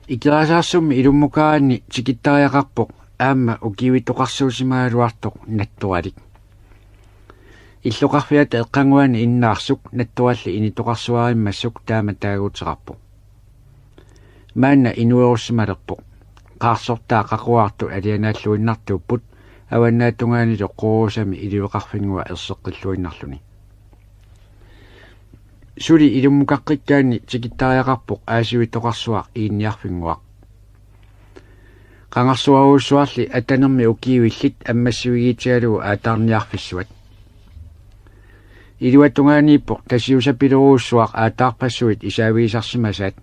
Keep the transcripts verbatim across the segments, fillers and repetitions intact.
Ikerasaarsummi ilummukaraanni tikittariaqarpoq aamma ukiuitoqarsuusimagaluartoq Nattoralik. Illoqarfiata eqqannguani Innaarsuk Nattoralli initoqarsuarimmassuk taama taaguuteqarpoq. Maanna inuerussimalerpoq. Qaarsortaa qaquartut alianaalluinnartuupput avannaatungaanilu quurusami iliveqarfinngua erseqqilluinnarluni. Suli ilummukaqqikkaanni tikittariaqarpoq aasiuitoqarsuaq Iginniarfinnguaq. Qangarsuarujussuarli atanermi ukiuillit ammassivigiitigalugu aataarniarfissuat. Iluatungaaniippoq Tasiusapilorujussuaq aataarpassuit isaavigisarsimasaat.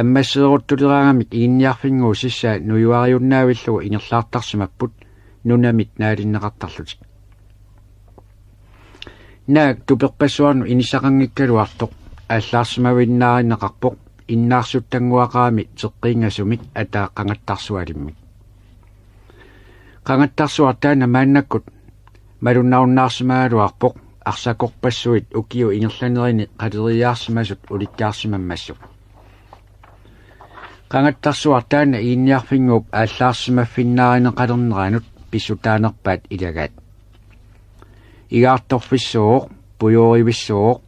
Ammasseeruttuleraangamik Iginniarfinnguup sissaa nujuariunnaavillugu ingerlaartarsimapput nunamit naalinneqartarlutik. Naak tuperpassuarnut inissaqanngikkaluartoq aallaarsimavinnaarineqarpoq Innaarsutannguaqarami teqqiinngasumik ataa Qangattarsualimmik. Qangattarsuaq taanna maannakkut malunnarunnaarsimagaluarpoq arsakorpassuit ukiut ingerlanerini qaleriiaarsimasut ulikkaarsimammassuk. Qangattarsuaq taanna Iginniarfinnguup aallaarsimaffinnaarineqalerneranut pissutaanerpaat ilagaat. Igaartorfissuuvoq, pujoorivissuuvoq,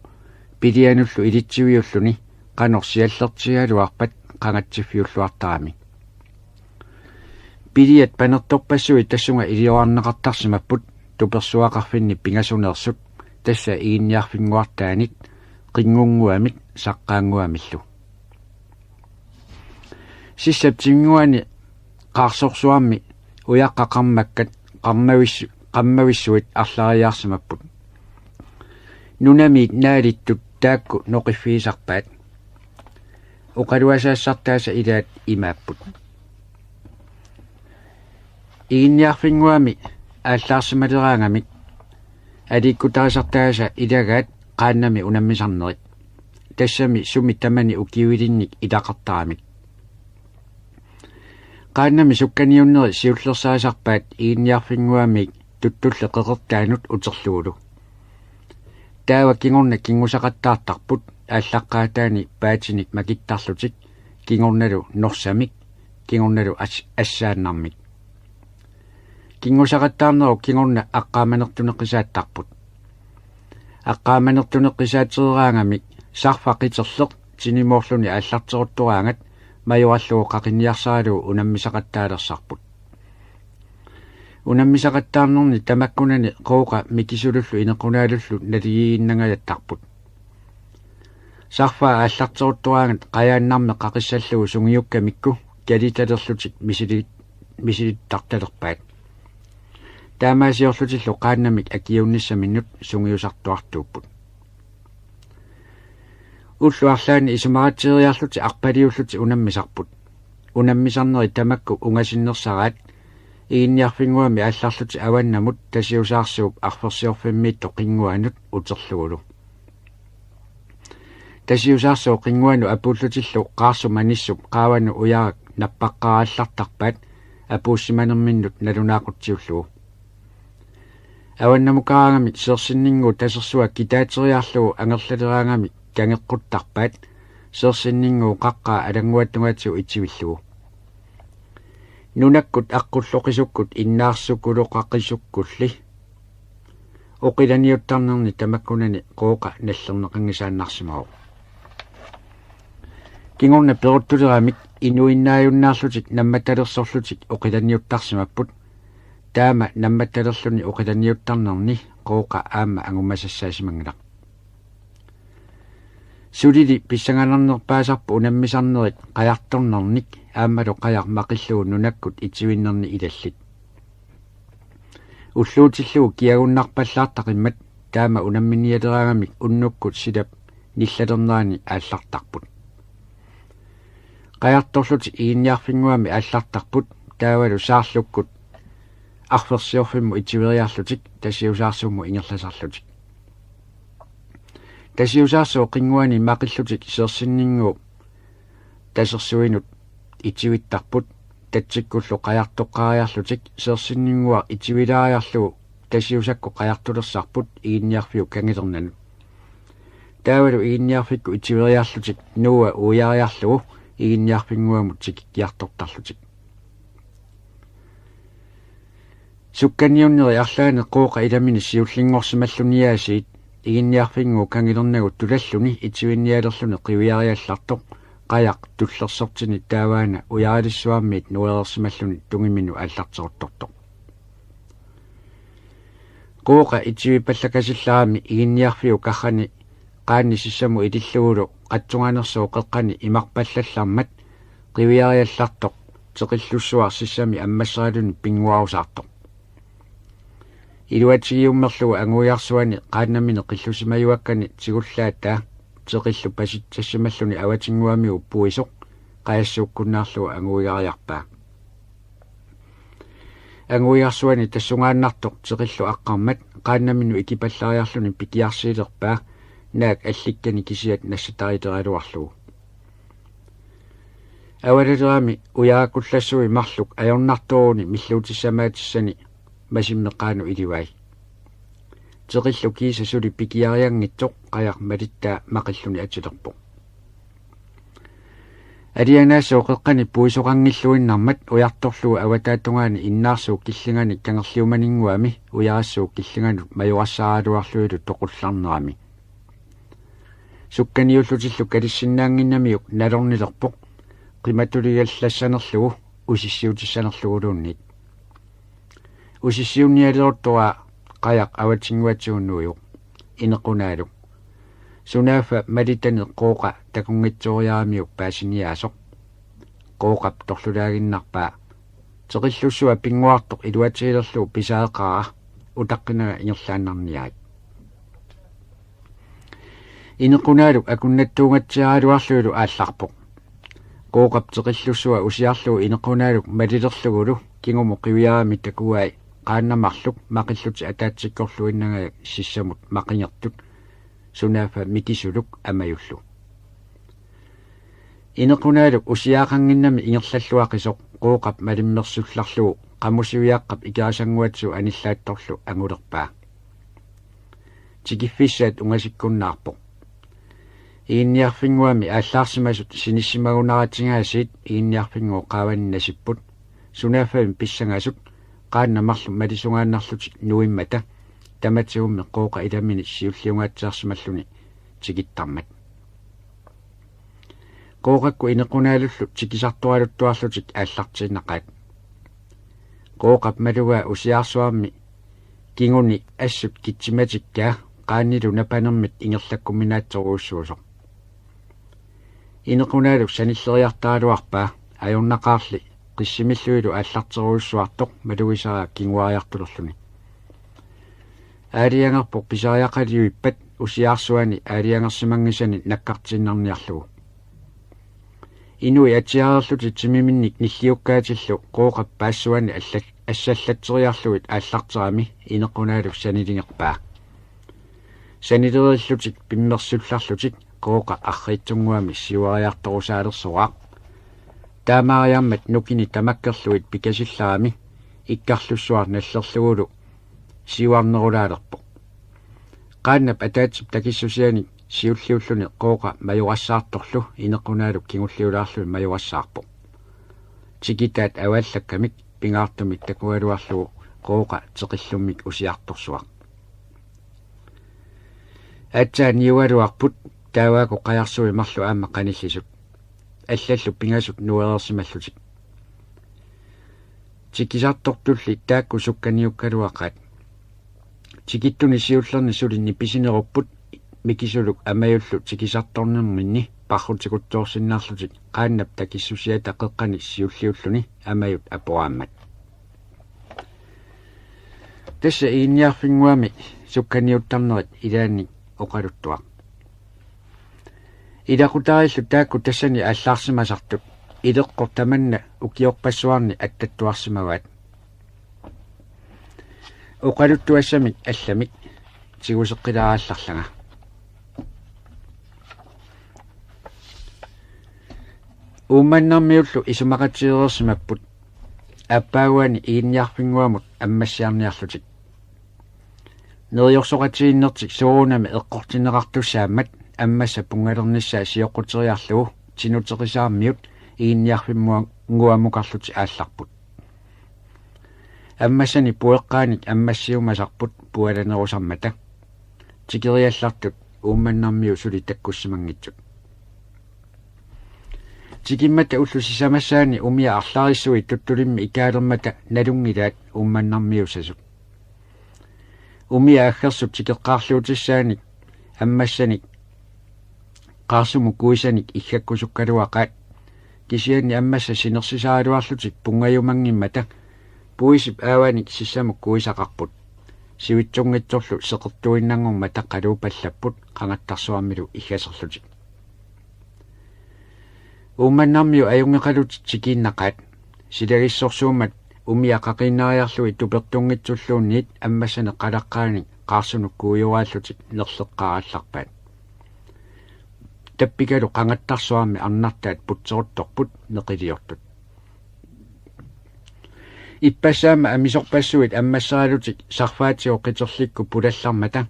pilianullu ilitsiviulluni qanoq siallertigigaluarpat qangatsiffiulluartarami. Piliat panertorpassuit tassunga iliorarneqartarsimapput tupersuaqarfinni pingasuneersut, tassa Iginniarfinnguartaanit, Qinngunnguamit Saqqaannguamillu. Sissap timinnguani qaarsorsuarmi ujaqqat qarmakkat qarmavis-, qarmavissuit arlariiaarsimapput. Nunamiit naalittut taakku noqiffigisarpaat. Oqaluasaassartaasa ilaat imaapput. Iginniarfinnguami aallaarsimaleraangamik aliikkutarisartaasa ilagaat qaannami unammisarnerit. Tassami sumi tamani ukiuilinnik ilaqartaramik. Qaannami sukkaniunneri siullersarisarpaat Iginniarfinnguamiit tuttulli qeqertaanut uterlugulu. Taava kingorna kinngusaqattaartarput aallaqqaataani paatinik makittarlutik, kingornalu norsamik, kingornalu as-, assaannarmik. Kinngusaqattaarnerup kingorna aqqaamanertuneqisaattarput. Aqqaamanertuneqisaatereeraangamik sarfaq qiterleq tinimoorluni aallarteruttoraangat majorallugu qaqinniarsaralugu unammisaqattaalersarput. Unammisaqattaarnerni tamakkunani Qooqa Mikisulullu Inequnaalullu naligiinnangajattarput. Sarfaa aallarteruttoraangat qajaannarmi qaqissallugu sungiukkamikku kalitalerlutik misili-, misilittartalerpaat. Taamaasiorlutillu qaannamik akiuunnissaminnut sungiusartuartuupput. Ullut arlaanni isumaqatigeriarlutik arpaliullutik unammisarput. Unammisarnerit tamakku ungasinnersaraat Iginniarfinnguami aallarlutik avannamut Tasiusaarsuup Arfersiorfimmiittoq Qinnguanut uterlugulu. Tasiusaarsuup Qinnguanut apuullutillu qaarsut manissup qaavanut ujarak nappaqqaarallartarpaat apuussimanerminnut nalunaaqutsiullugu. Avannamukaraangamik Seersinninnguup tasersua kitaateriarlugu angerlaleraangamik kangeqquttarpaat Seersinninnguup qaqqaa alannguatungaatsigut itivillugu. Nunakkut aqqulloqisukkut innaarsukuloqaqisukkulli oqilaniuttarnerni tamakkunani Qooqa nallerneqanngisaannarsimavoq. Kingorna peruttuleramik inuinnaajunnaarlutik nammattalersorlutik oqilaniuttarsimapput. Taama nammattalerluni oqilaniuttarnerni Qooqa aamma angumasassaasimannginnaq. Sulili pissanganarnerpaasarput unammisarnerit qajartornernik aammalu qajaq maqillugu nunakkut itivinnerni ilallit. Ulluutillugu kiagunnarpallaartaqimmat taama unamminialeraangamik unnukkut silap nillalernerani aallartarput. Qajartorlutik Iginniarfinnguami aallartarput taavalu Saarlukkut Arfersiorfimmut itiveriarlutik Tasiusaarsummut ingerlasarlutik. Tasiusaarsuup Qinnguani maqillutik Seersinninnguup tasersuinut itivittarput tatsikkullu qajartoqqaariarlutik Seersinninnguaq itivilaariarlugu Tasiusakkut qajartulersarput Iginniarfiup kangilernanut. Taavalu Iginniarfikkut itiveriarlutik Nuua uiariarlugu Iginniarfinnguamut tikikkiartortarlutik. Sukkaniunneri arlaanni Qooqa ilamini siullinngorsimalluniaasiit Iginniarfinnguup kangilernagut tulalluni itivinnialerluni qiviariallartoq qajaq tullersortini taavaana ujaralissuarmiit nuereersimalluni tungiminut aallarteruttortoq. Qooqa itivipallakasillarami Iginniarfiup karrani qaanni sissamut ilillugulu qatsunganersuup qeqqani imarpallallarmat qiviariallartoq teqillussuaq sissami ammasseraluni pinnguarusaartoq. Iluatigiummerlugu anguigarsuani qaannamini qillusimajuakkani tigullaataa teqillup pasitsassimalluni avatinnguamigut puisoq qajassuukkunnaarlugu anguigariarpaa. Anguigarsuani tassungaannartoq teqillup aqqarmat qaannaminut ikipallariarluni pikiarsiilerpaa naak allikkani kisiat nassatarileraluarlugu. Avalalerami ujarakullassui marluk ajornartooruni milluutissamaatissanni masimmeqqaanut ilivai. Teqillup kiisa suli pikiarianngitsoq qajaq malittaa maqilluni atilerpoq. Alianaassuup qeqqani puisoqanngilluinnarmat ujartorlugu avataatungaani innaarsuup killingani kangerliumaninnguami ujarassuup killinganut majorassaaraluarlunilu toqullarnerami. Sukkaniullutillu kalissinnaannginnamiuk nalornilerpoq qimatuligallassanerlugu usissiutissanerluguluunniit. Usissiunnialeruttoraa qajaq avatinnguatsigu nuivoq Inequnaaluk. Sunaaffa malittani Qooqa takunngitsooriaramiuk paasiniaasoq. Qooqap torlulaaginnarpaa: Teqillussuaq pinnguartoq iluatigilerlugu pisaareqaara, utaqqinanga ingerlaannarniarit. Inequnaaluk akunnattuungatsiaraluarlunilu aallarpoq. Qooqap teqillussuaq usiarlugu Inequnaaluk malilerlugulu kingumut qiviarami takuai qaannat marluk maqillutik ataatsikkorluinnagit sissamut maqingertut, sunaaffa Mikisuluk Amajullu. Inequnaaluk usiaaqannginnami ingerlalluaqisoq Qooqap malimmersullarlugu qamusiviaqqap ikerasannguatsigu anillaattorlu angulerpaa. Tikiffissaat ungasikkunnaarpoq. Iginniarfinnguami aallaarsimasut sinissimagunaratsigaasiit Iginniarfinnguup qaavani nasipput, sunaaffami pissangasut qaannat marluk malisungaannarlutik nuimmata tamatigummi Qooqa ilamini siulliungaatsiarsimalluni tikittarmat. Qooqakkut Inequnaalullu tikisartoraluttuarlutik aallartiinnaqaat. Qooqap malugaa usiarsuarmi kinguni assut kitsimatikkaa qaannilu napanermit ingerlakkuminaatsorujussuusoq. Inequnaaluk sanilleriartaraluarpaa ajornaqaarli qissimilluilu aallarterujussuartoq malugisara kinguariartulerluni. Aalajangerpoq pisariaqaliuippat usiarsuani aalajangersimanngisani nakkartiinnarniarlugu. Inuit atsiareerlutik timiminnik nilliukkaatillu Qooqap paassuani alla-, assallatseriarlugit aallarterami Inequnaaluk saniligerpaa. Sanileriillutik pimmersullarlutik Qooqa arriitsunnguami siuariartorusaalersugaaq. Taamaariarmat nukini tamakkerlugit pikasillarami ikkarlussuaq nallerlugulu siuarnerulaalerpoq. Qaannap ataatsip takissusianik siulliulluni Qooqa majorassaartorlu Inequnaaluk kingulliulaarluni majorassaarpoq. Tikitaat avaallakkamik pingaartumik takugaluarlugu Qooqa teqillummik usiartorsuaq. Aatsaat niugaluarput taavaaku qajarsui marluk aamma qanillisut. Allallu pingasut nuereersimallutik. Tikisartortulli taakku sukkaniukkaluaqaat. Tikittuni siullerni suli nipisinerupput Mikisuluk Amajullu tikisartornerminni parrutikutsoorsinnarlutik qaannap takissusiata qeqqani siulliulluni Amajut aporaammat. Tassa Iginniarfinnguami sukkaniuttarnerit ilaanni oqaluttuaq. Ilaqutariillu taakku tassani aallaarsimasartut ileqqoq tamanna ukiorpassuarni attattuarsimavaat. Oqaluttuassamik allamik tiguseqqilaarallarlanga. Uummannarmiullu isumaqatigereersimapput aappaaguani Iginniarfinnguamut ammassiarniarlutik. Neriorsoqatigiinnertik soorunami eqqortinneqartussaammat ammassa punngalernissaa sioqquteriarlugu Tinuteqisaarmiut Iginniarfinnguamukarlutik aallarput. Ammassanik pueqqaanik ammassiumasarput pualanerusarmata. Tikeriallartut Uummannarmiut suli takkussimanngitsut. Tikimmata ullut sisamassaanni umiaq arlarissui tuttulimmi ikaalermata nalunngilaat Uummannarmiussasut. Umiaq aggersut tikeqqaarluutissaanik ammassanik qaarsumut kuisanik iggakkusukkaluaqaat. Kisianni ammassat sinersisaraluarlutik punngajumanngimmata puisip aavanik sissamut kuisaqarput. Sivitsunngitsorlu seqertuinnanngormata qaluupallapput qangattarsuarmilu iggaserlutik. Uummannarmiut ajunngeqalutik tikiinnaqaat. Silagissorsuummat umiaq qaqiinnariarlugit tupertunngitsulluunniit ammassanik qalaqqaanik qaarsunut kuioraallutik nerleqqaarallarpaat. Tappikalu qangattarsuarmi arnartaat putseruttorput neqiliortut. Ippassaammat amisorpassuit ammassaralutik sarfaatigut qiterlikkut pulallarmata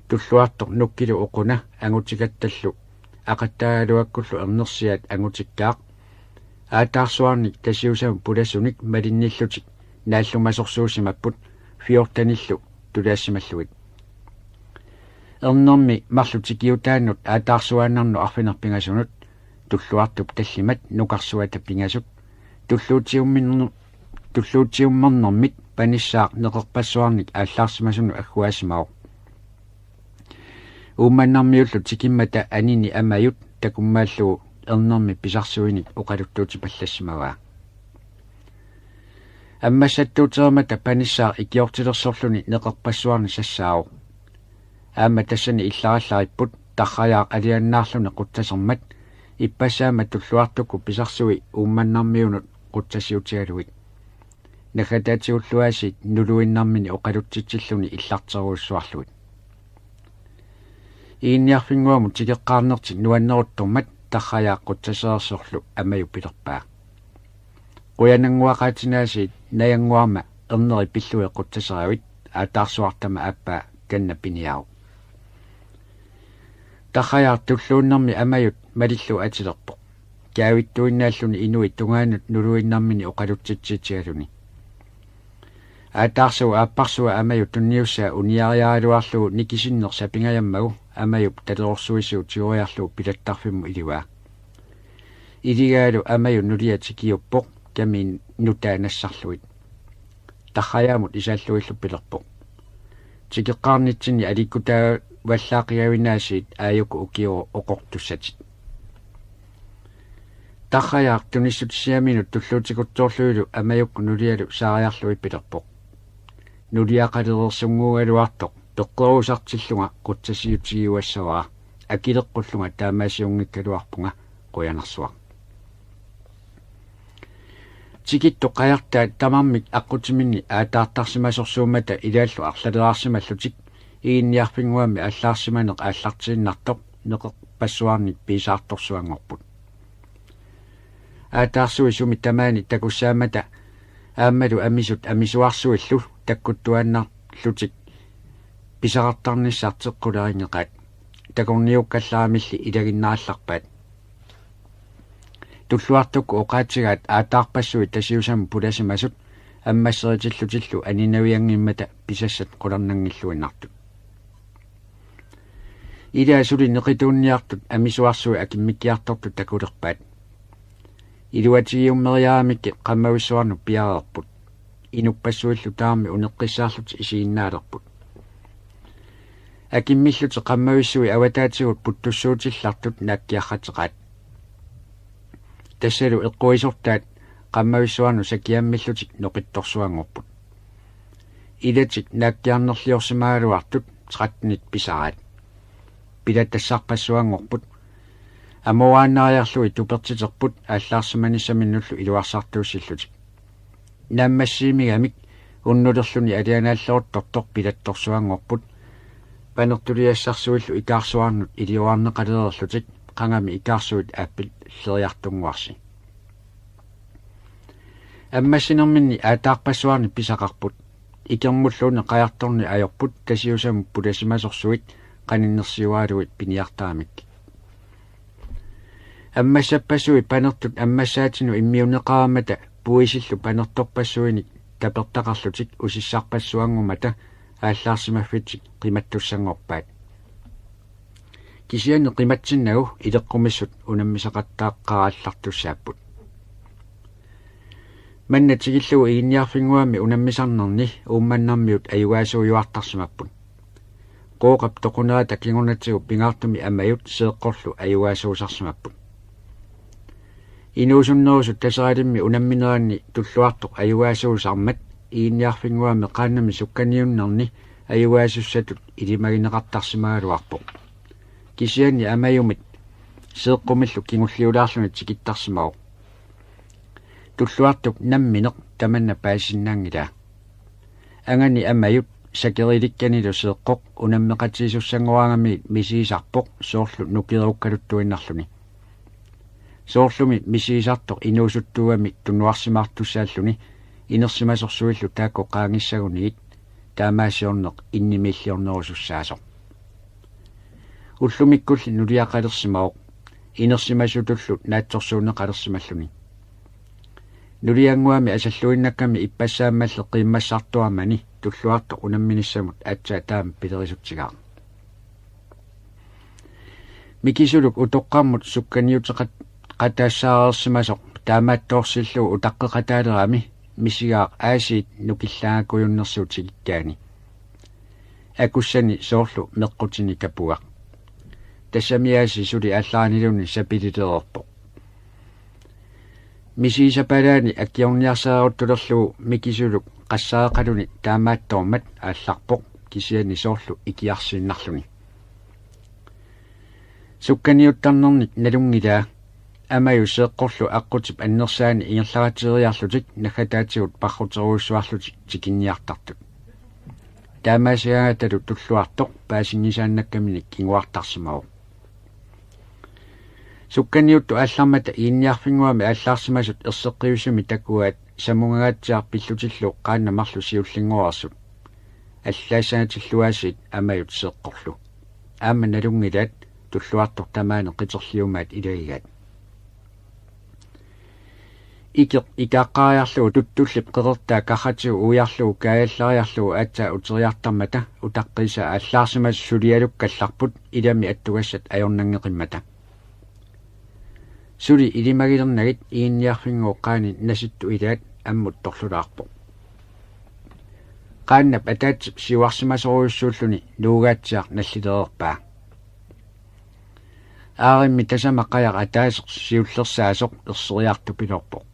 Tulluartoq Nukkilu Oquna angutikattallu Aqattaagaluakkullu ernersiaat angutikkaaq. Aataarsuarnik Tasiusamut pulasunik malinnillutik naallumasorsuusimapput fjortenillu tulaassimallugit. Ernermi marluk tikiutaannut aataarsuaannarnut arfineq-pingasunut, Tulluartup tallimat nukarsuata pingasut, tulluutsiumminner-, tulluutsiummernermit Panissaaq neqerpassuarnik aallaarsimasunut agguaasimavoq. Uummannarmiullu tikimmata anini Amajut takummaallugu ernermi pisarsuinik oqaluttuutipallassimavaa. Ammassattuutereermata Panissaaq ikiortilersorluni neqerpassuarni sassaavoq. Aamma tassani illarallaripput Tarrajaaq alianaarluni qutsasermat ippassaammat Tulluartukkut pisarsui Uummannarmiunut qutsasiutigalugit. Naggataatigulluaasiit nuluinnarmini oqalutsitsilluni illarterujussuarlugit. Iginniarfinnguamut tikeqqaarnertik nuanneruttormat Tarrajaaq qutsasereersorlu Amaju pilerpaa: Qujanannguaqaatinaasiit najannguarma erneri pillugit qutsaseravit, aataarsuartama aappaa kanna piniaruk. Tarrajaaq tulluunnermi Amajut malillugu atilerpoq. Kaavittuinnaalluni inuit tungaanut nuluinnarmini oqalutsitsitsigaluni. Aataarsuup aapparsua Amaju tunniussaa uniariaraluarlugu nikisinneq sapingajammagu Amajup talerorsuisigut tigoriarlugu pilattarfimmut ilivaa. Iligaalu Amaju nulia tikiuppoq kamiit nutaa nassarlugit. Tarrajaamut isaallugillu pilerpoq: Tikeqqaarnitsinni aliikkutaavallaaqigavinaasiit aajuku ukiuup oqortussatit. Tarrajaaq tunissutisiaminut tulluutikutsoorlunilu Amajukkut nulialu saariarlugit pilerpoq: Nuliaqalereersunnguugaluartoq peqqerusartillunga qutsasiutigiuassavara, akileqqullunga taamaasiunngikkaluarpunga, qujanarsuaq. Tikittut qajartaat tamarmik aqqutiminni aataartarsimasorsuummata ilaallu arlaleraarsimallutik Iginniarfinnguami aallaarsimaneq aallartiinnartoq neqerpassuarnik piisaartorsuanngorput. Aataarsui sumi tamaani takussaammata aammalu amisut amisuarsuillu takkuttuaannarlutik pisaqartarnissartik qularinngeqaat. Takorniukkallaraanilli ilaginnarallarpaat. Tulluartukkut oqaatigaat aataarpassuit Tasiusamut pulasimasut ammasseritillutillu aninavianngimmata pisassat qularnanngilluinnartut. Ilaa suli neqituunniartut amisuarsui akimmikkiartortut takulerpaat. Iluatigiummeriaramikkit qammavissuarnut piareerput. Inuppassuillu tamarmik uneqqissaarlutik isiginnaalerput. Akimmillutik qammavissui avataatigut puttussuutillartut naakkiarrateqaat. Tassalu eqquisortaat qammavissuarnut sakiammillutik noqittorsuanngorput. Ilatik naakkiarnerliorsimagaluartut trettenit pisaraat. Pilatassarpassuanngorput. Amuaannariarlugit tupertiterput aallaarsimanissaminnullu iluarsartuussillutik. Naammassiimigamik unnulerluni alianaalleruttortoq pilattorsuanngorput. Panertuliassarsuillu ikaarsuarnut iliorarneqalereerlutik qangami ikaarsuit aappilleriartunnguarsi. Ammassinerminni aataarpassuarnik pisaqarput. Ikermulluunniit qajartorneq ajorput Tasiusamut pulasimasorsuit qaninnersiuaralugit piniartaramik. Ammassappassuit panertut ammassaatinut immiunneqarammata puisillu panertorpassuinik tapertaqarlutik usissarpassuanngormata aallaarsimaffitsik qimattussanngorpaat. Kisianni qimatsinnagu ileqqumissut unammisaqattaaqqaarallartussaapput. Manna tikillugu Iginniarfinnguami unammisarnerni Uummannarmiut ajugaasuujuartarsimapput. Qooqap toqunerata kingornatigut pingaartumik Amajut Seeqqorlu ajugaasuusarsimapput. Inuusunnerusut Taseralimmi unammineranni Tulluartoq ajugaasuusarmat Iginniarfinnguami qaannami sukkaniunnerni ajugaasussatut ilimagineqartarsimagaluarpoq. Kisianni Amajumit Seeqqumillu kingulliulaarluni tikittarsimavoq. Tulluartup nammineq tamanna paasisinnaanngilaa. Angani Amajut sakerilikkanilu Seeqqoq unammeqatigiissussanngoraangamigit misigisarpoq soorlu nukeerukkaluttuinnarluni. Soorlumi misigisartoq inuusuttuugami tunuarsimaartussaalluni inersimasorsuillu taakku qaangissagunigit taamaasiorneq innimiilliornerusussaasoq. Ullumikkulli nuliaqalersimavoq inersimasutullu naatsorsuunneqalersimalluni. Nuliannguami asalluinnakkami ippassaammalli qiimmassartuarmani Tulluartoq unamminissamut aatsaat taama pilerisutsigaaq. Mikisuluk utoqqarmut sukkaniuteqat-, qataassaareersimasoq taamaattoorsillugu utaqqeqataalerami misigaaq aasiit nukillaagakujunnersuutigikkaani. Akussani soorlu meqqutini kapugaq. Tassami aasiit suli aallaraniluni sapililereerpoq. Misigisapalaani akiorniarsaaruttulerlugu Mikisuluk qassareqaluni taamaattoormat aallarpoq kisianni soorlu ikiarsiinnarluni. Sukkaniuttarnernik nalunngilaat Amajut Seeqqorlu aqqutip annersaani ingerlarateriarlutik naggataatigut parruterujussuarlutik tikinniartartut. Taamaasigaangatalu Tulluartoq paasinngisaannakkaminik kinguartarsimavoq. Sukkaniuttut aallarmata Iginniarfinnguami aallaarsimasut erseqqivissumik takuaat samungangaatsiaq pillutillu qaannat marluk siullinngoreersut. Allaassangatillu aasiit Amajut Seeqqorlu. Aamma nalunngilaat Tulluartoq tamaani qiterliumaat ilagigaat. Ikeq ikaaqqaariarlugu tuttullip qeqertaa karratigut uiarlugu kaajallariarlugu aatsaat uteriartarmata utaqqiisa aallaarsimasoq sulialukkallarput ilami attugassat ajornanngeqimmata. Suli ilimagilernagit Iginniarfinnguup qaani Nasittut ilaat ammut torlulaarpoq. Qaannap ataatsip siuarsimasorujussuulluni nuugaatsiaq nallilereerpaa. Aarimmi tasama qajaq ataaseq siullersaasoq erseriartupiloorpoq.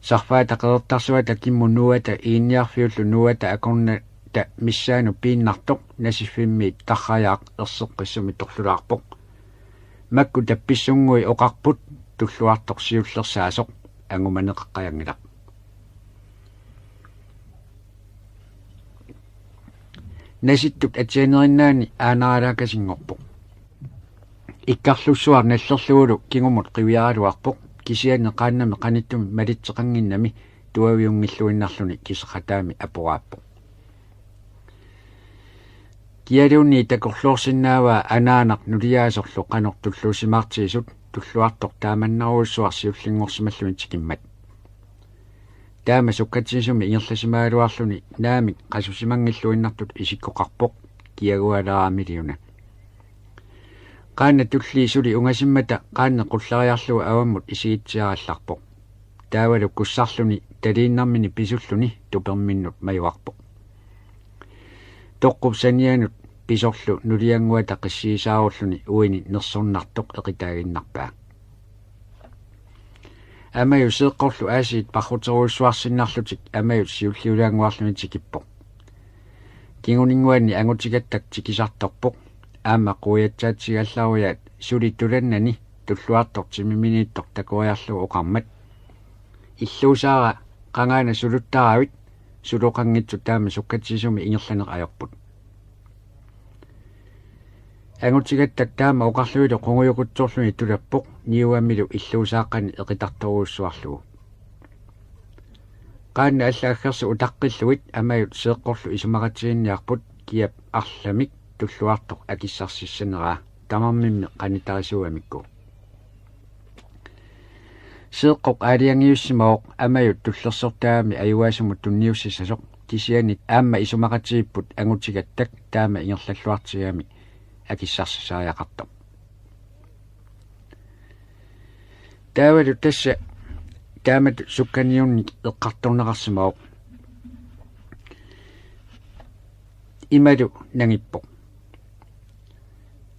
Sarfaata qeqertarsuata kimmut nuuata Iginniarfiullu nuuata akornata missaanut piinnartoq Nasiffimmiit tarrajaaq erseqqissumik torlulaarpoq. Makku tappissunngui oqarput Tulluartoq siullersaasoq angumaneqaqqajanngilaq. Nasittut atsianerinnaani aanaralaakasinngorpoq. Ikkarlussuaq nallerlugulu kingumut qiviaraluarpoq kisianni qaannami qanittumi malitseqannginnami tuaviunngilluinnarluni kiseqataami aporaappoq. Kialuunniit takorloorsinnaavaa anaanaq nuliaasorlu qanoq tulluusimaartigisut Tulluartoq taamannarujussuaq siullinngorsimalluni tikimmat. Taama sukkatigisumik ingerlasimagaluarluni naamik qasusimanngilluinnartutut isikkoqarpoq kiagualaaramiuna. Qaannat tullii suli ungasimmata qaanneq qullariarlugu avammut isigitsiarallarpoq. Taavalu kussarluni taliinnarmini pisulluni tuperminnut majuarpoq. Toqqup sanianut pisorlu nuliannguata qissiisaarulluni uini nersornartoq eqitaaginnarpaa. Amajut Seeqqorlu aasiit parruterujussuarsinnarlutik Amajut siulliulaannguarluni tikippoq. Kinguninnguanni angutigattak tikisartorpoq. Aamma quiatsaatigigallarujaat suli tulannani Tulluartoq timiminiittoq takoriarlugu oqarmat: Illuusaara, qangaana suluttaravit? Suloqanngitsoq taama sukkatigisumik ingerlaneq ajorput. Angutigattak taama oqarlunilu qungujukutsoorluni tulappoq niugamilu illuusaaqqani eqitartorujussuarlugu. Qaannat allat aggersut utaqqillugit Amajut Seeqqorlu isumaqatigiinniarput kiap arlamik Tulluartoq akissarsissaneraa tamarmimmi qanitarisuugamikku. Seeqqoq aalajangiussimavoq Amajut tullersortaami ajugaasumut tunniussissasoq, kisianni aamma isumaqatigiipput angutigatta taama ingerlalluartigamik akissarsisariaqartoq. Taavalu tassa taamatut sukkaniunnik eqqartorneqarsimavoq. Imalu nangippoq: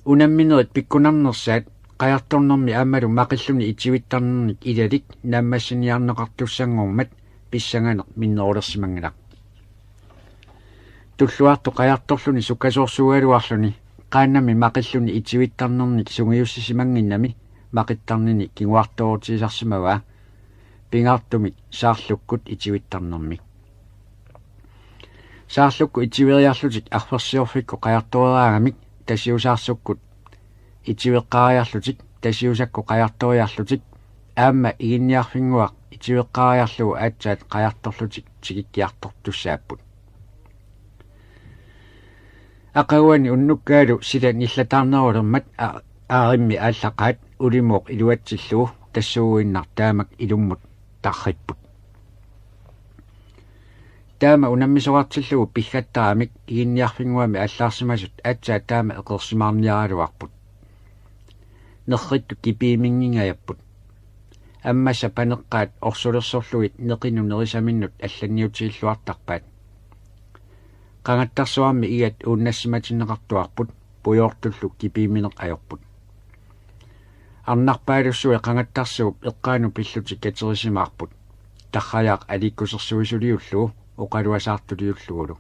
Unamminerit pikkunarnersaat qajartornermi aammalu maqilluni itiuittarnernik ilalik naammassiniarneqartussanngormat pissanganeq minnerulersimanngilaq. Tulluartoq qajartorluni sukkasoorsuugaluarluni qaannammi maqilluni itiuittarnernik sungiussisimannginnami maqittarnini kinguartoorutigisarsimavaa, pingaartumik saarlukkut itiuittarnermi. Saarlukkut itiueriarlutik arfersiorfikkut qajartoreeraangamik Tasiusaarsukkut itiueqqaariarlutik Tasiusakkut qajartoriarlutik aamma Iginniarfinnguaq itiueqqaariarlugu aatsaat qajartorlutik tikikkiartortussaapput. Aqaguani unnukkaalu sila nillataarnerulermat a-, aarimmi aallaqaat ulimuuq iluatsillugu tassuuguinnaq taamak ilummut tarripput. Taama unammisoqartillugu piggattaramik Iginniarfinnguami aallaarsimasut aatsaat taama eqeersimaarniaraluarput. Nerrittut kipiiminngingajapput. Ammassat paneqqaat orsulersorlugit neqinut nerisaminnut allanniutigilluartarpaat. Qangattarsuarmi igat uunnassimatinneqartuarput, pujoortullu kipiimineq ajorput. Arnarpaalussuit qangattarsuup eqqaanut pillutik katerisimaarput. Tarrajaaq aliikkusersuisuliullugu oqaluasaartuliullugulu.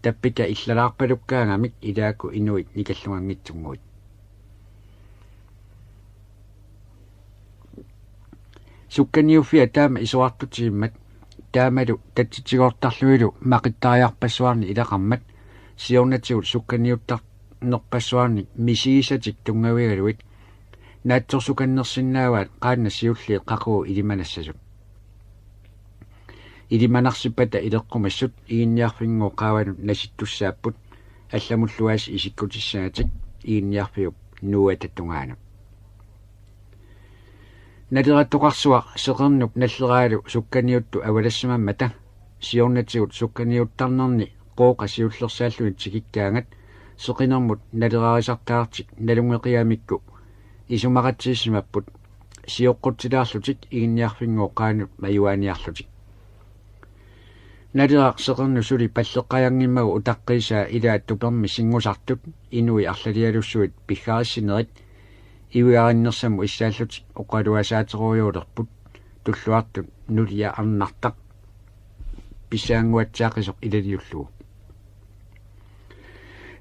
Tappika illalaarpalukkaangamik ilaaku inuit nikallunganngitsunnguit. Sukkaniuffia taama isorartutigimmat, taamalu tatsitigoortarlunilu maqittariarpassuarnik ilaqarmat, siornatigut sukkaniuttarnerpassuarnik misigisatik tunngavigalugit naatsorsukannersinnaavaat qaannat siulliit qaqugu ilimanassasut. Ilimanarsippata ileqqumissut Iginniarfinnguup qaavanut nasittussaapput, allamullu aasiit isikkutissagatik Iginniarfiup nuuata tungaanut. Nalerattoqarsuaq seqernup nalleraalu sukkaniuttut avalassimammata, siornatigut sukkaniuttarnerni Qooqa siullersaalluni tikikkaangat seqinermut nalerarisartagartik nalunngeqigamikku isumaqatigiissimapput, sioqqutsilaarlutik Iginniarfinnguup qaanut majuaaniarlutik. Naleraq seqernup suli palleqqajanngimmagu utaqqiisaa ilaat tupermi sinngusartut inui arlalialussuit piggarissinerit ivigarinnersamut issaallutik oqaluasaaterujoorput, Tulluartut nulia Arnartaq pissaannguatsiaqisoq ilaliullugu.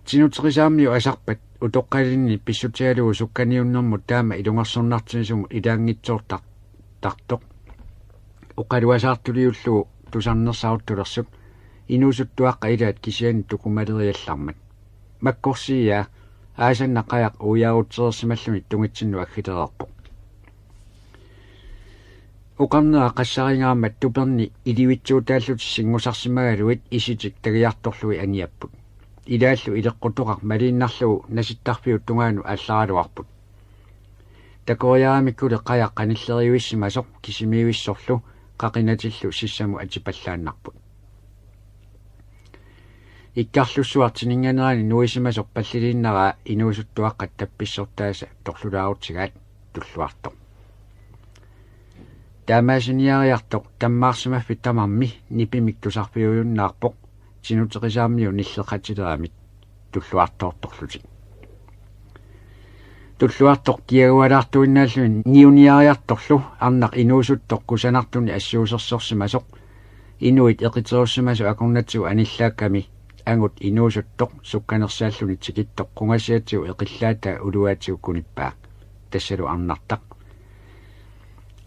Tinuteqisaarmiut asarpat utoqqalinni pissutigalugu sukkaniunnermut taama ilungersornartigisumut ilaanngitsoortar-, tartoq oqaluasaartuliullugu tusarnersaruttulersut inuusuttuaqqat ilaat kisianni tukumaleriallarmat. Makkorsiiaa, aasanna qajaq uiaarutsereersimalluni tungitsinnut aggilereerpoq. Oqarnera qassaringaarmat tuperni ilivitsuutaallutik sinngusarsimagalugit isitik tagiartorlugit aniapput. Ilaallu ileqqutoqaq maliinnarlugu nasittarfiup tungaanut aallaraluarput. Takoriaramikkuli qajaq qanillerivissimasoq kisimiivissorlu qaqinatillu sissamut atipallaannarput. Ikkarlussuaq tininnganerani nuisimasoq palliliinnaraa inuusuttuaqqat tappissortaasa torlulaarutigaat Tulluartoq. Taamaasiniariartoq tammaarsimaffik tamarmi nipimik tusarfiujunnaarpoq tinuteqisaarmiut nilleqatileramik Tulluartoortorlutik. Tulluartoq kiagualaartuinnaalluni niuniariartorlu arnaq inuusuttoq kusanartunik assuusersorsimasoq, inuit eqiterussimasut akornatigut anillaakkami angut inuusuttoq sukkanersaalluni tikittoq qungasiatigut eqillaataa uluaatigut kunippaa, tassalu Arnartaq.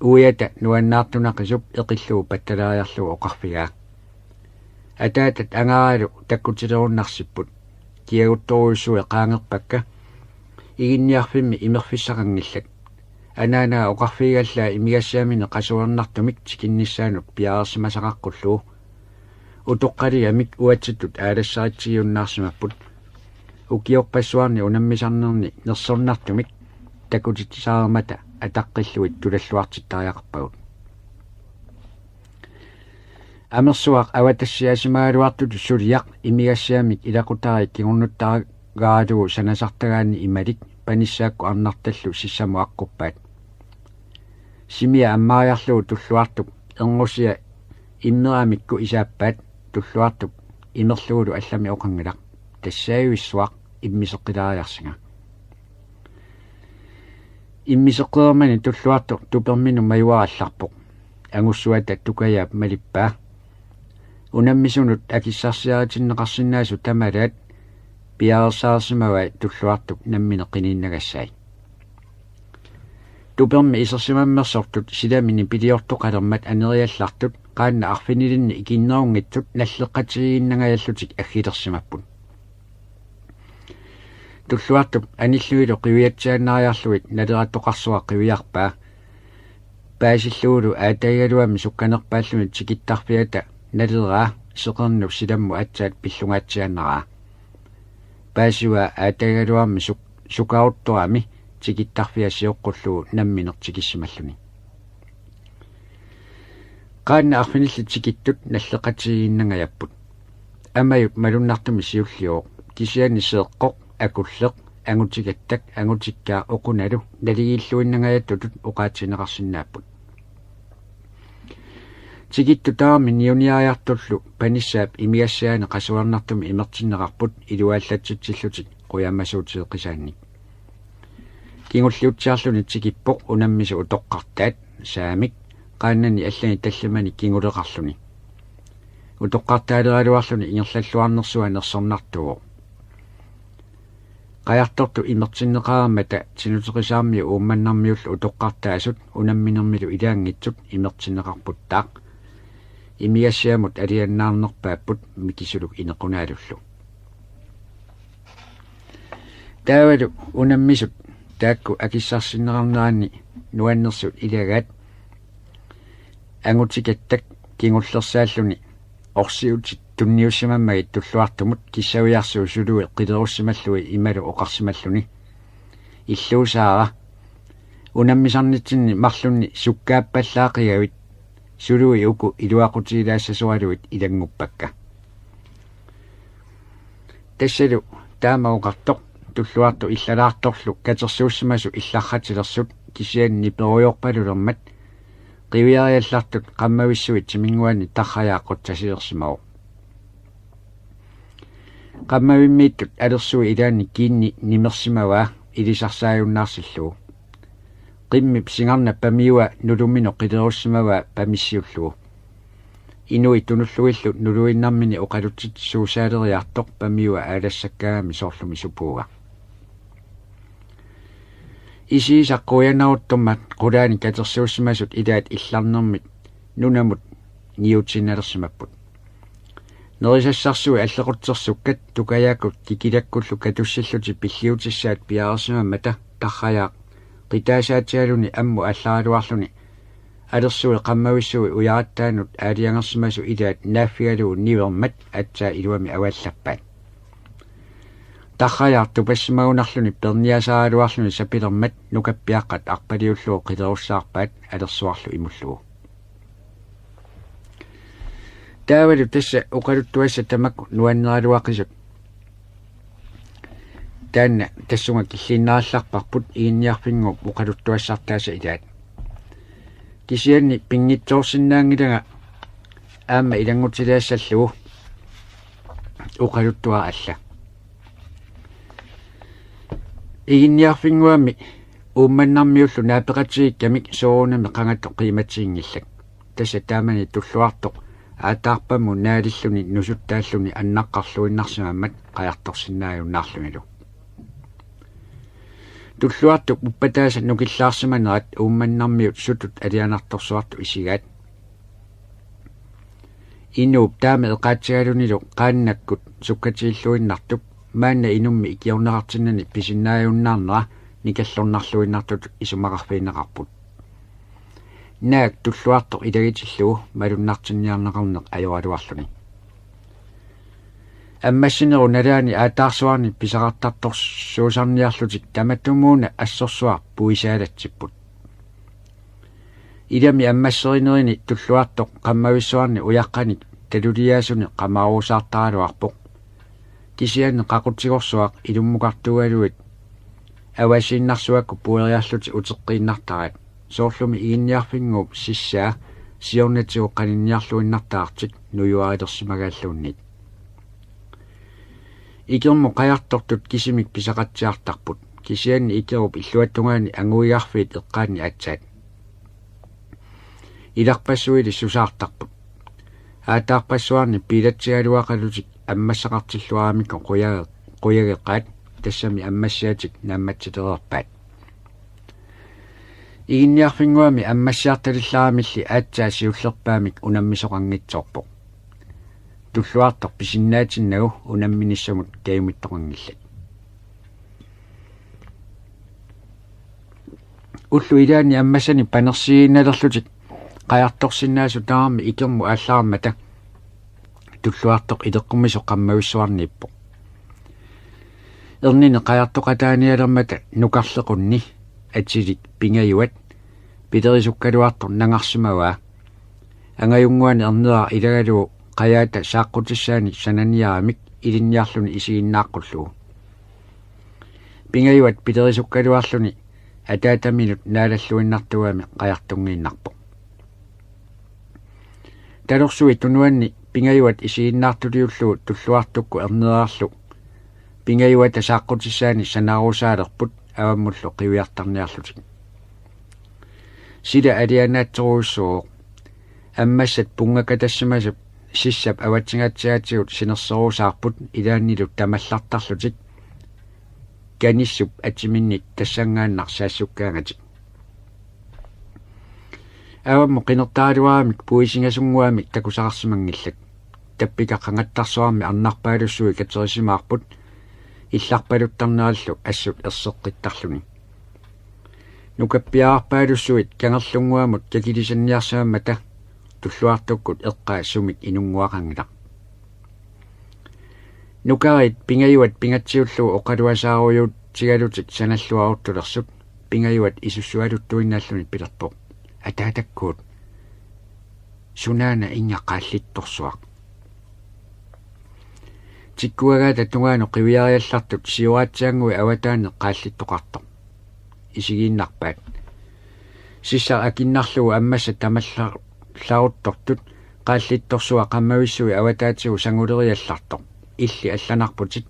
Uiata nuannaartunaqisup eqillugu pattalaariarlugu oqarfigaa: Ataatat angaralu takkutilerunnarsipput. Kiaguttorujussuit qaangerpakka. Iginniarfimmi imerfissaqanngillat. Anaanaa oqarfigigallaa imigassiamini qasuernartumik tikinnissaanut piareersimasaqaqqullugu. Utoqqaligamik uatsitut aalassaritsigiunnaarsimapput. Ukiorpassuarni unammisarnerni nersornartumik takutitsisarmata ataqqillugit tulalluartittariaqarpagut. Amersuaq avatassiasimagaluartutut suliaq imigassiamik ilaqutariit kingornuttaralugu sanasartagaanni imalik panissaakkut arnartallu sissamut aqquppaat. Simia ammaariarlugu Tulluartup erngusia immeramikku isaappaat. Tulluartup imerlugulu allamik oqanngilaq: Tassaavissuaq, immiseqqilaariarsinga. Immiseqqeermani Tulluartoq tuperminut majuarallarpoq. Angussuata Tukajaap malippaa. Unammisunut akissarsiaritinneqarsinnaasut tamalaat piareersaarsimavai Tulluartup nammineq qiniinnagassaat. Tupermi isersimammersortut silami nipiliortoqalermat aneriallartut qaannat arfinilinni ikinnerunngitsut nalleqqatigiinnangajallutik aggilersimapput. Tulluartup anillunilu qiviatsiaannariarlugit naleratoqarsuaq qiviarpaa. Paasillugulu aatagigaluami sukkanerpaalluni tikittarfiata naleraa seqernup silammut aatsaat pillungaatsiaannaraa. Paasivaa aatagigaluami suk-, sukaruttorami tikittarfia sioqqullugu nammineq tikissimalluni. Qaannat arfinillit tikittut nalleqatigiinnangajapput. Amajut malunnartumik siulliuvoq, kisianni seeqqoq, akulleq, angutigattak, angutikkaaq oqunalu naligiilluinnangajattutut oqaatigineqarsinnaapput. Tikittut tamarmik niuniariartullu panissaap imigassiaani qasuernartumik imertinneqarput iluallatsitsillutik qujamasuutigeqisaannik. Kingulliutsiarluni tikippoq unammisut utoqqartaat, saamik, qaannani allani tallimanik kinguleqarluni. Utoqqartaaleraluarluni ingerlalluarnersua nersornartuuvoq. Qajartortut imertinneqareermata Tinuteqisaarmiut Uummannarmiullu utoqqartaasut unamminermilu ilaanngitsut imertinneqarputtaaq. Imigassiamut aliannaarnerpaapput mikisuluk inequnaalullu. Taavalu unammisut taakku akissarsinneqarneranni nuannersut ilagaat angutigattak kingullersaalluni orsiutit tunniussimammagit Tulluartumut kissaviarsuup sului qilerussimalluni imalu oqarsimalluni: Illuusaara, unammisarnitsinni marlunni sukkaappallaaqigavit, sului uku iluaqutigilaassasoraluit ilannguppakka. Tassalu taama oqartoq Tulluartoq illalaartorlu katersuussimasut illarratilersut kisianni niperujoorpalulermat qiviariallartut qammavissuit timinnguanni Tarrajaaq qutsasilersimavoq. Qammavimmiittut alersui ilaanni kiinni nimersimavaa ilisarsaajunnaarsillugu. Qimmip singarnap pamiua nuluminut qilerussimavaa pamissiullugu. Inuit tunullugillu nuluinnarmini oqalutsitsisuusaaleriartoq pamiua aalassakkaangami soorlumi supuugaq. Isiisa quianaruttormat qulaani katersuussimasut ilaat illarnermit nunamut niutiinnalersimapput. Nerisassarsuit allequtsersukkat Tukajaakkut kikilakkullu katussillutik pilliutissaat piareersimammata Tarrajaaq qitaasaatigaluni ammut aallaraluarluni alersui qammavissui ujarattaannut aalajangersimasut ilaat naaffigalugu nivermat aatsaat iluamik avallappaat. Tarrajaaq tupassimagunarluni perniasaaraluarluni sapilermat nukappiaqqat arpaliullugu qilerussaarpaat alersuarlu imullugu. Taavalu tassa oqaluttuassat tamakku nuanneraluaqisut. Taanna tassunga killiinnarallarparput Iginniarfinnguup oqaluttuassartaasa ilaat. Kisianni pinngitsoorsinnaanngilanga aamma ilanngutilaassallugu oqaluttuaq alla. Iginniarfinnguami Uummannarmiullu naapeqatigiikkamik soorunami qangattoq qiimatiginngillat. Tassa taamani Tulluartoq aataarpamut naalilluni nusuttaalluni annaqqarluinnarsimammat qajartorsinnaajunnaarlunilu. Tulluartup uppataasa nukillaarsimanerat Uummannarmiut sutut alianartorsuartut isigaat. Inuup taama eqaatsigalunilu qaannakkut sukkatigilluinnartup maanna inummi ikiorneqartinnani pisinnaajunnaarnera nikallornarluinnartutut isumaqarfigineqarput. Naak Tulluartoq ilagitillugu malunnartinniarneqarneq ajoraluarluni. Ammassinerup nalaani aataarsuarnik pisaqartartorsuusarniarlutik tamatumuuna assorsuaq puisaalatsipput. Ilami ammasserinerini Tulluartoq qammavissuarni ujaqqanik taluliaasunik qamaarusaartaraluarpoq. Kisianni qaqutigorsuaq ilummukartuugaluit avasiinnarsuakkut pueriarlutik uteqqiinnartaraat. Soorlumi Iginniarfinnguup sissaa siornatigut qaninniarluinnartagartik nujuarilersimagaalluunniit. Ikermut qajartortut kisimik pisaqatsiartarput. Kisianni Ikerup illuatungaani anguigarfiit eqqaanni aatsaat. Ilarpassuili susaartarput. Aataarpassuarni piilatsigaluaqalutik ammassaqartilluaramikku qujage-, qujageqaat, tassami ammassiatik naammatsilereerpaat. Iginniarfinnguami ammassiartalillaramilli aatsaat siullerpaamik unammisoqanngitsoorpoq. Tulluartoq pisinnaatinnagu unamminissamut kajumittoqanngillat. Ullut ilaanni ammassanik panersiinnalerlutik qajartorsinnaasut tamarmik Ikermut aallarmata Tulluartoq ileqqumisoq qammavissuarniippoq. Ernini qajartoqataanialermata nukarlequnni atilik Pingajuat pilerisukkaluartoq nangarsimavaa. Angajunnguani erneraq ilagalugu qajaata saaqqutissaanik sananiaramik ilinniarluni isiginnaaqqullugu. Pingajuat pilerisukkaluarluni ataataminut naalalluinnartuugami qajartunngiinnarpoq. Talorsui tunuanni Pingajuat isiginnaartuliullugu Tulluartukkut erneerarlu Pingajuata saaqqutissaanik sanaarusaalerput avammullu qiviartarniarlutik. Sila alianaatsorujussuuvoq. Ammassat punngakatassimasut sissap avatsingaatsiaatigut sinersorusaarput ilaannilu tamallartarlutik kanissup atiminnit tassanngaannaq saassukkaangatik. Avammut qinertaraluaramik puisingasunnguamik takusaqarsimanngillat. Tappika qangattarsuarmi arnarpaalussui katerisimaarput illarpaluttarnerallu assut erseqqittarluni. Nukappiararpaalussuit kangerlunnguamut kakilisanniarsimammata Tulluartukkut eqqaa sumik inunnguaqanngilaq. Nukariit Pingajuat pingatsiullugu oqaluasaarujuutigalutik sanalluaruttulersut Pingajuat isussualuttuinnarluni pilerpoq: Ataatakkut, sunaana inga qaallittorsuaq. Tikkuagaata tungaanut qiviariallartut siuaatsianngui avataani qaallittoqartoq. Isigiinnarpaat. Sissaq akinnarlugu ammassat tamallaruttortut qaallittorsuaq qammavissui avataatigut sanguleriallartoq. Illit allanarputit.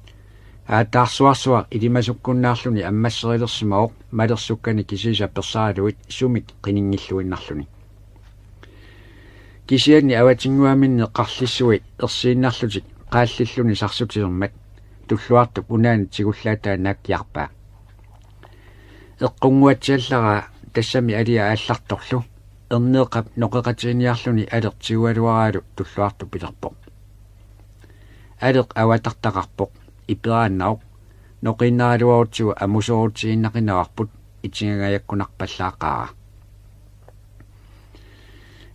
Aataarsuarsuaq ilimasukkunnaarluni ammasserilersimavoq malersukkanik kisiisa perseralugit sumik qininngilluinnarluni. Kisianni avatinnguaminni qarlissui ersiinnarlutik qaallilluni sarsutilermat Tulluartup unaani tigullaataa naakkiarpaa. Eqqunnguatsiallaraa tassami alia aallartorlu, erneeqqap noqeqatiginiarluni aleq tigugaluaraalu Tulluartup pilerpoq: Aleq avatartaqarpoq, iperaannaruk, noqiinnaraluarutsigu amusoorutigiinnaqinavarput, itigangajakkunarpallaaqaara.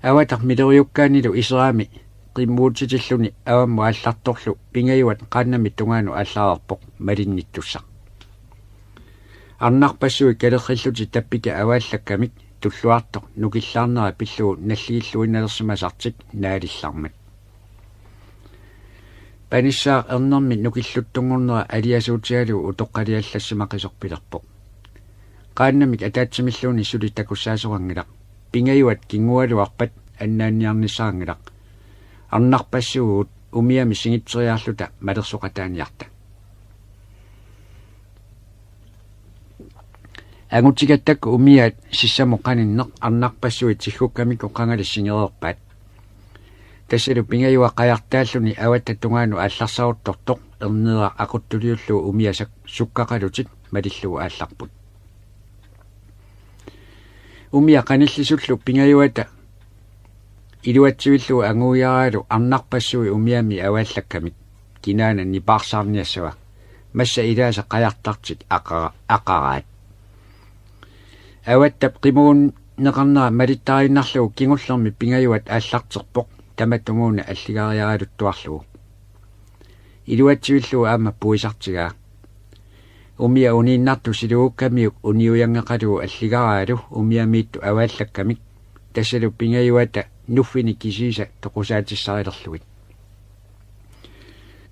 Avataq miloriukkaanilu iserami qimmuutitilluni avammut aallartorlu Pingajuat qaannamit tungaanut aallareerpoq malinnittussaq. Arnarpassuit kalerrillutik tappika avaallakkamik Tulluartoq nukillaarnera pillugu nalligilluinnalersimasartik naalillarmat. Panissaaq ernermi nukilluttunngornera aliasuutigalugu utoqqaliallassimaqisoq pilerpoq: Qaannamik ataatsimilluunniit suli takussaasoqanngilaq. Pingajuat kingualuarpat annaanniarnissaanngilaq. Arnarpassuugut umiami singitseriarluta malersoqataaniarta. Angutigattakkut umiaat sissamut qaninneq arnarpassuit tiggukkamikku qangali singereerpaat. Tassalu Pingajuat qajartaalluni avatta tungaanut aallarsaruttortoq erneeraq aquttuliullugu umiat sak-, sukkaqalutik malillugu aallarput. Umiaq qanillisullu Pingajuata iluatsivillugu anguigaraalu arnarpassuit umiamit avaallakkamik kinaana nipaarsaarniassava, massa ilaasa qajartartik aqara-, aqaraat. Avattap qimugunneqarnera malittariinnarlugu kingullermi Pingajuat aallarterpoq tamatumuuna alligariaraluttuarlugu. Iluatsivillugu aamma puisartigaa. Umiaq uniinnartoq silugukkamiuk uniujanngeqalugu alligaraalu umiamiittut avaallakkamik tassalu Pingajuata nuffinik kisiisa toqusaatissarilerlugit.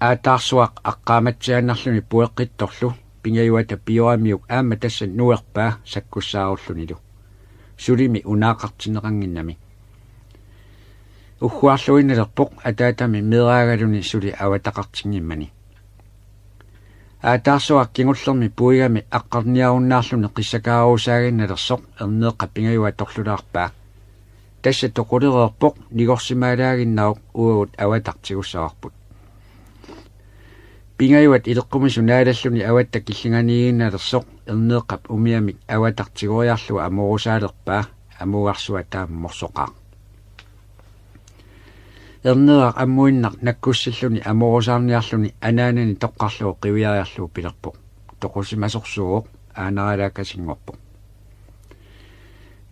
Aataarsuaq aqqaamatsiaannarluni pueqqittorlu Pingajuata pioramiuk aamma tassa nuerpaa sakkussaarullunilu. Sulimi unaaqartinneqannginnami. Ugguarluinnalerpoq ataatami meeraagaluni suli avataqartinngimmani. Aataarsuaq kingullermi puigami aqqarniarunnaarluni qissakaarusaaginnalersoq erneeqqap Pingajuata torlulaarpaa. Tassa toqulereerpoq nigorsimaalaaginnaruk uagut avatartigussavarput. Pingajuat ileqqumisut naalalluni avatta killinganiiginnalersoq erneeqqap umiamik avatartigoriarlugu amoorusaalerpaa, amuugarsua taama morsoqaaq. Erneeraq ammuinnaq nakkussilluni amoorusaarniarluni anaanani toqqarlugu qiviariarlugu pilerpoq: Toqusimasorsuuvoq, aanaralaakkasinngorpoq.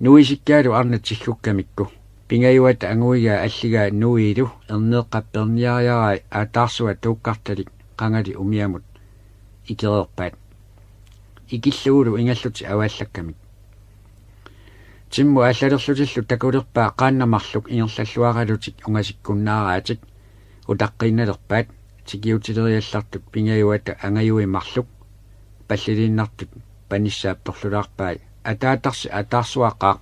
Nuisikkaalu arnat tiggukkamikku Pingajuata anguigaa alligaa nuiilu erneeqqap perniariarai aataarsuaq tuukkartalik qangali umiamut ikereerpaat. Ikillugulu ingallutik avaallakkamik. Timmut aallalerlutillu takulerpaa qaannat marluk ingerlalluaralutik ungasikkunnaaraatik utaqqiinnalerpaat, tikiutileriallartut Pingajuata angajui marluk palliliinnartut Panissaap torlulaarpai: Ataatarsi aataarsuaqaaq.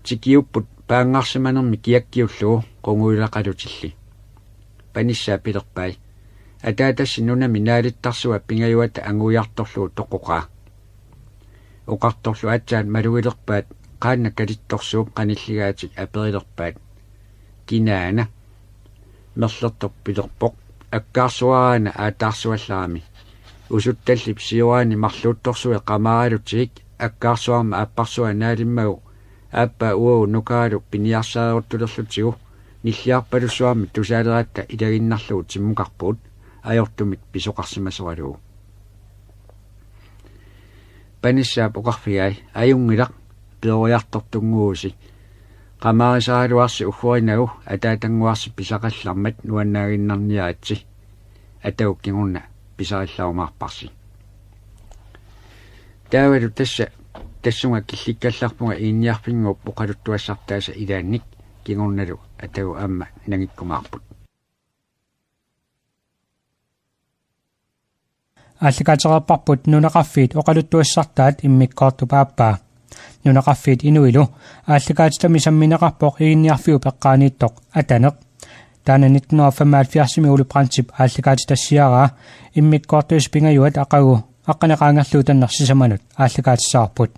Tikiupput paanngarsimanermi kiakkiullugu qungujulaqalutilli. Panissaap pilerpai: Ataatassi nunami naalittarsua Pingajuata anguiartorlugu toqoqaa. Oqartorlu aatsaat malugilerpaat qaannat kalittorsuup qanilligaatik aperilerpaat: Kinaana? Merlertoq pilerpoq: Akkaarsuaraana aataarsuallarami. Usuttallip sioraani marluuttorsui qamaaralutigik akkaarsuarma aapparsua naalimmagu aappaa uagut nukaarlu piniarsaaruttullerlutigu nilliarpalussuarmik tusaaleratta ilaginnarlugu timmukarpugut ajortumik pisoqarsimasoralugu. Panissaap oqarfigai: Ajunngilaq, peroriartortunnguusi. Qamaarisaraluarsi uggorinagu ataatannguarsi pisaqallarmat nuannaaginnarniaritsi. Atagu kingorna pisarillarumaarparsi. Taavalu tassa tassunga killikkallarpunga Iginniarfinnguup oqaluttuassartaasa ilaannik, kingornalu atagu aamma nangikkumaarput. Aallakaatereerparput nunaqarfiit oqaluttuassartaat immikkoortup aappaa. Nunaqarfiit inuilu aallakaatitami sammineqarpoq Iginniarfiup eqqaaniittoq Ataneq. Taanna nitten hundrede og femoghalvfjerdsimi Ole Brandtip aallakaatitassiaraa, immikkoortuisa Pingajuat aqagu aqqaneq-qaangerlugu Tanner sisamanut aallakaatissavarput.